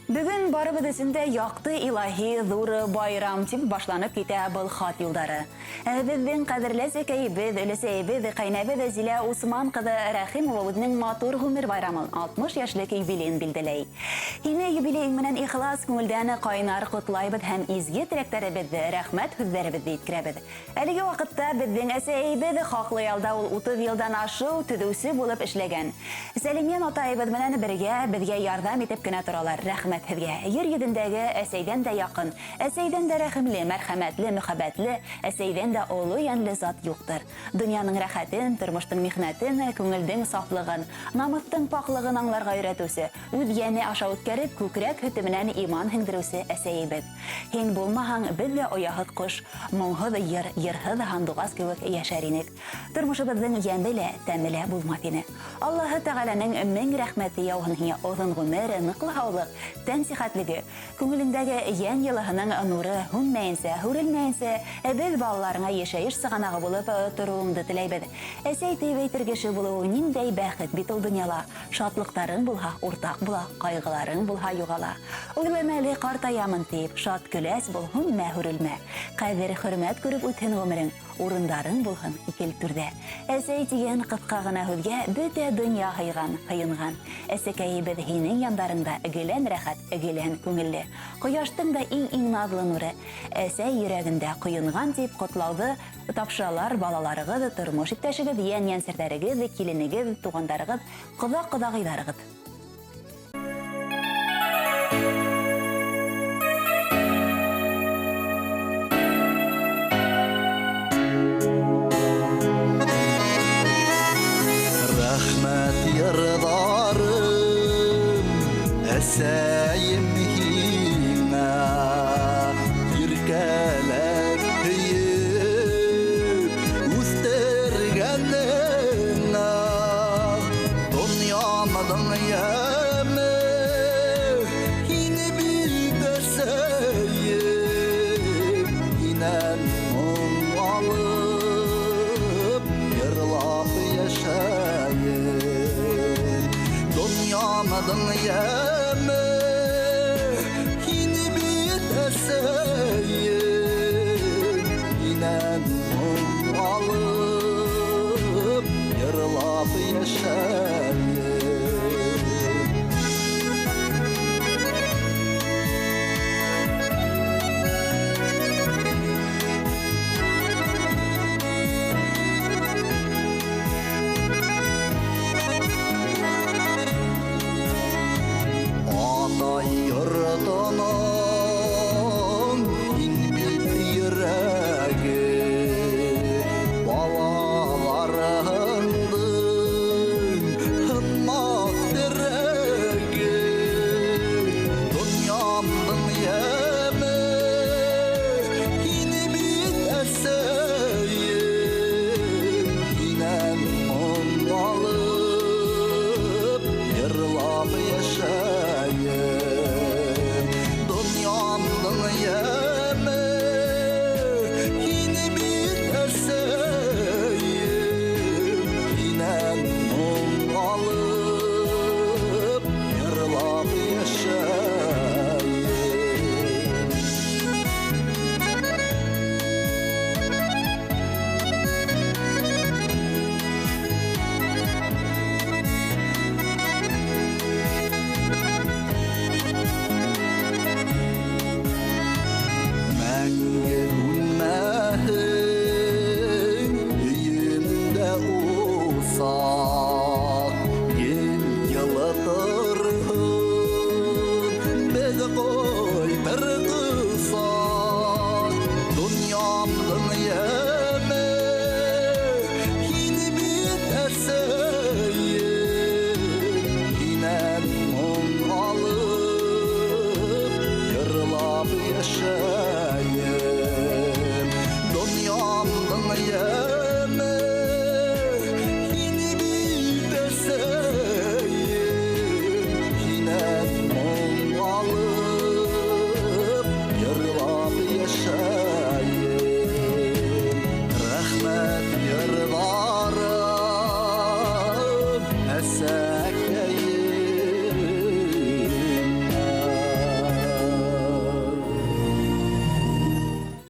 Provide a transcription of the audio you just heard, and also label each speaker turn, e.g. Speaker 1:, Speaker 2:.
Speaker 1: Бөгөн барыбыҙ өсөн дә яҡты илаһи ҙур байрам тип башланып китә был хат юлдары. Беҙҙең ҡәҙерле әсәкәйебеҙ, өләсәйебеҙ, ҡәйнәбеҙ Зилә Усман ҡыҙы Рәхимова үҙенең матур ғүмер байрамын 60 йәшлек юбилейын билдәләй. Һине юбилейың менән ихлас күңелдән ҡайнар ҡотлайбыҙ һәм изге теләктәребеҙҙе, рәхмәт һүҙҙәребеҙҙе еткерәбеҙ. Әлеге ваҡытта беҙҙең әсәйебеҙ хаҡлы ялда, ул 30 йылдан ашыу төҙөүсе булып эшләгән. Сәлимйән атайыбыҙ менән бергә беҙгә ярҙам итеп кенә торалар. Рәхмәт һеҙгә. Ер йөҙөндәге әсәйҙән дә яҡын, әсәйҙән дә рәхимле, мәрхәмәтле, мөхәббәтле, әсәйҙән дә оло йәнле зат юҡтыр. Донъяның рәхәтен, тормоштоң михнәтен, күңелдең сафлығын, намыҫтың паҡлығын аңларға өйрәтеүсе, үҙ йәне аша үткәреп, күкрәк һөтө менән иман һеңдереүсе әсәйебеҙ. Һин булмаһаң, беҙ ҙә ояһыҙ ҡош, моңһоҙ йыр, йырһыҙ һандуғас кеүек йәшәр инек. Тормошобоҙҙоң йәме лә, тәме лә булмаҫ ине. Аллаһы Тәғәләнең мең рәхмәте яуһын һиңә, оҙон ғүмер, ныҡлы һаулыҡ, тән сихәтлеге, күңелеңдәге йән йылыһының нуры һүнмәйенсә, һүрелмәйенсә, беҙ балаларыңа йәшәйеш сығанағы булып тороуыңды теләйбеҙ. Әсәй тиеп әйтер кеше булыу ниндәй бәхет бит ул донъяла. Шатлыҡтарың булһа, уртаҡ була, ҡайғыларың булһа, юғала. Уйлама әле ҡартаямын тиеп, шат көләс бул, һүнмә, һүрелмә. Ҡәҙер, хөрмәт күреп үтһен ғүмерең, урындарың булһын икел түрҙә. Әсәй тигән ҡыҫҡа ғына һүҙгә бөтә донъя һыйған, һыйынған. Әсәкәйебеҙ, һинең яндарыңда гелән рәхәт, гелән күңелле. Ҡояштың да иң-иң наҙлы нуры әсәй йөрәгендә ҡойонған тип ҡотлауҙы тапшыралар балаларығыҙ, тормош иптәшегеҙ, йән-йәнсерҙәрегеҙ, киленегеҙ, туғандарығыҙ, ҡоҙа-ҡоҙағыйҙарығыҙ.
Speaker 2: Рәхмәт йырҙарым, әсәй.